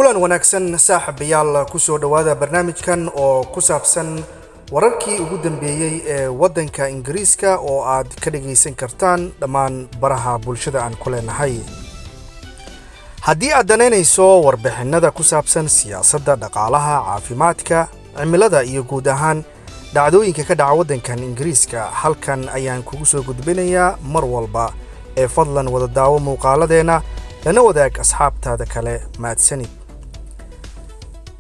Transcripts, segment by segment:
Kulan wanaagsan, saaxiibayaal. Kusoo dhowaada barnaamijkan oo ku saabsan wararkii ugu dambeeyey ee waddanka Ingiriiska oo aad ka dhagaysan kartaan dhammaan baraha bulshada aan ku leenahay. Haddii aad danaynayso warbixinada ku saabsan siyaasadda, dhaqaalaha, caafimaadka, cimilada iyo guud ahaan dhacdooyinka ka dhaca waddankan Ingiriiska, halkan ayaan kugu soo gudbinayaa mar walba. Ee fadlan wada daawo muuqaaladeenna, lana wadaag asxaabtaada kale. Mahadsanid.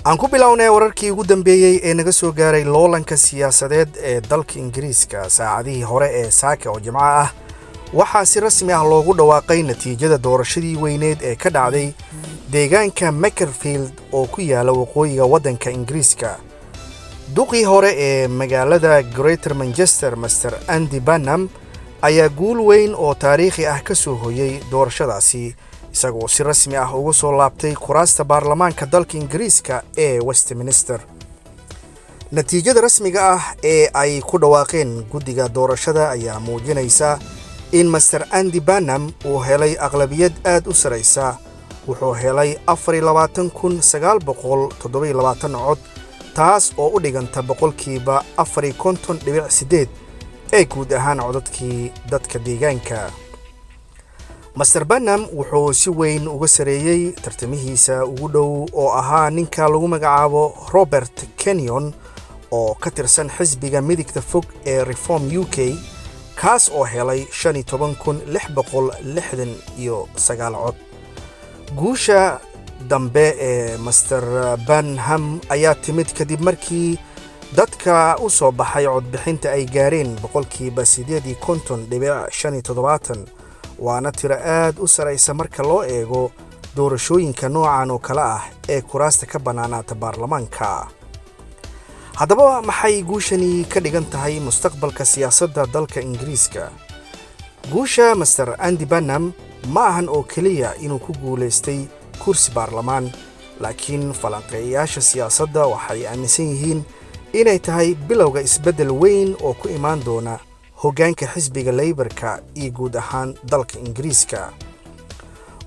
Aan ku bilownay wararkii ugu dambeeyey ee naga soo gaaray loolanka siyaasadeed ee dalka Ingiriiska. Saacadihii hore ee saaka oo Jimco ah, waxaa si rasmi ah loogu dhawaaqay natiijada doorashadii weyneed ee ka dhacday deegaanka Makerfield oo ku yaala waqooyiga waddanka Ingiriiska. Duqii hore ee magaalada Greater Manchester, Mister Andy Burnham, ayaa guul weyn oo taariikhi ah ka soo hoyay doorashadaasi, isagoo si rasmi ah uga soo laabtay kuraasta baarlamaanka dalka Ingiriiska ee Westminster. Natiijada rasmiga ah ee ay ku dhawaaqeen guddiga doorashada ayaa muujinaysa in Mister Andy Burnham uu helay aqlabiyad aad u saraysa. Wuxuu helay 24,927 cod, taas oo u dhiganta 54.8% ee guud ahaan codadkii dadka deegaanka. Mister Burnham wuxuu si weyn uga sareeyey tartamihiisa ugu dhow oo ahaa ninka lagu magacaabo Robert Kenyon oo ka tirsan xisbiga midigta fog ee Reform UK, kaas oo helay 15,669 cod. Guusha dambe ee Mister Burnham ayaa timid kadib markii dadka u soo baxay codbixinta ay gaareen 58.75%, waana tiro aad u saraysa marka loo eego doorashooyinka noocan oo kale ah ee kuraasta ka bannaanaata baarlamaanka. Haddaba, maxay guushani ka dhigan tahay mustaqbalka siyaasadda dalka Ingiriiska? Guusha Mister Andy Burnham ma ahan oo keliya inuu ku guulaystay kursi baarlamaan, laakiin falanqeeyayaasha siyaasadda waxay aaminsan yihiin inay tahay bilowga isbeddel weyn oo ku imaan doona hoggaanka xisbiga Labourka iyo guud ahaan dalka Ingiriiska.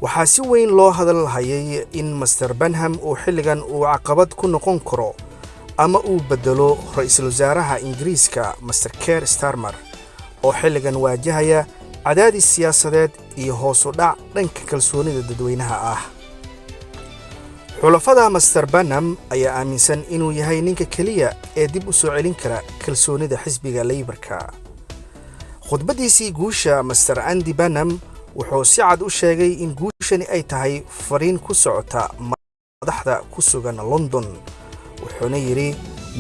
Waxaa si weyn loo hadal hayay in Mister Burnham uu xilligan uu caqabad ku noqon karo ama uu beddelo ra-iisul wasaaraha Ingiriiska, Mister Keir Starmer, oo xilligan waajahaya cadaadis siyaasadeed iyo hoos u dhac dhanka kalsoonida dadweynaha ah. Xulafada Mister Burnham ayaa aaminsan inuu yahay ninka keliya ee dib u soo celin kara kalsoonida xisbiga Labourka. Khudbaddiisii guusha, Mister Andy Burnham wuxuu si cad u sheegay in guushani ay tahay fariin ku socota madaxda ku sugan London, wuxuuna yidhi: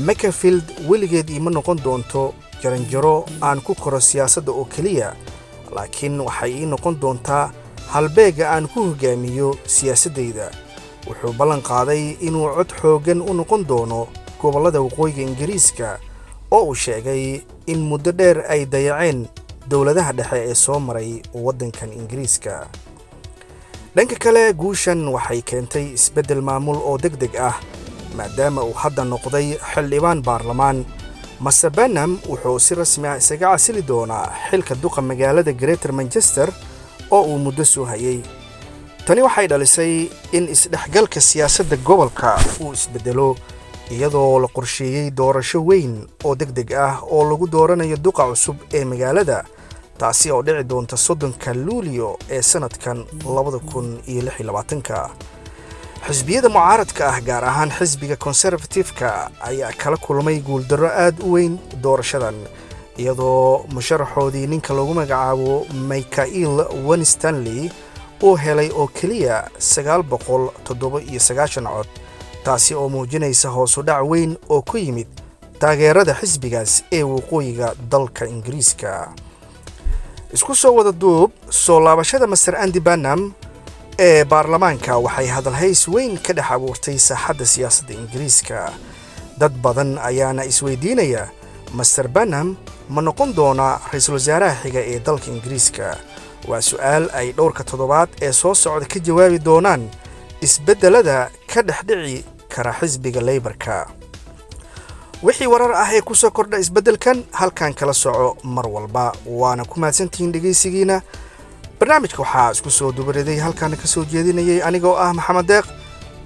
"Makerfield weligeed iima noqon doonto jaranjaro aan ku koro siyaasadda oo keliya, laakiin waxay ii noqon doontaa halbeegga aan ku hogaamiyo siyaasaddayda." Wuxuu ballan qaaday inuu cod xooggan u noqon doono gobollada waqooyiga Ingiriiska oo uu sheegay in muddo dheer ay dayaceen dowladaha dhexe ee soo maray waddankan Ingiriiska. Dhanka kale, guushan waxay keentay isbeddel maamul oo deg deg ah. Maadaama uu hadda noqday xildhibaan baarlamaan, Mister Burnham wuxuu si rasmi ah isaga casili doonaa xilka duqa magaalada Greater Manchester oo uu muddo soo hayay. Tani waxay dhalisay in isdhexgalka siyaasadda gobolka uu isbeddelo, iyadoo la qorsheeyey doorasho weyn oo deg deg ah oo lagu dooranayo duqa cusub ee magaalada, taasi oo dhici doonta 30-ka Luulyo ee sanadkan 2026-ka. Xisbiyada mucaaradka ah, gaar ahaan xisbiga Conservative-ka, ayaa kala kulmay guuldarro aad u weyn doorashadan, iyadoo musharaxoodii ninka lagu magacaabo Michael Winstanley uu helay oo keliya 997 cod, taasi oo muujinaysa hoosu dhac weyn oo ku yimid taageerada xisbigaas ee waqooyiga dalka Ingiriiska. Isku soo wada duub, soo laabashada Mister Andy Burnham ee baarlamaanka waxay hadalhays weyn ka dhex abuurtay saaxadda siyaasadda Ingiriiska. Dad badan ayaana isweydiinaya: Mister Burnham ma noqon doonaa ra-iisul wasaaraha xiga ee dalka Ingiriiska? Waa su'aal ay dhowrka toddobaad ee soo socda ka jawaabi doonaan isbeddelada ka dhex dhici kara xisbiga Labourka. Wixii warar ah ee ku soo kordha isbeddelkan, halkan kala soco mar walba. Waana ku mahadsantihiin dhegaysigiina. Barnaamijka waxaa isku soo dubariday, halkaana ka soo jeedinayay anigoo ah Maxamed Deeq.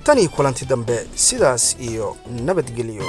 Tan iyo kulanti dambe, sidaas iyo nabadgelyo.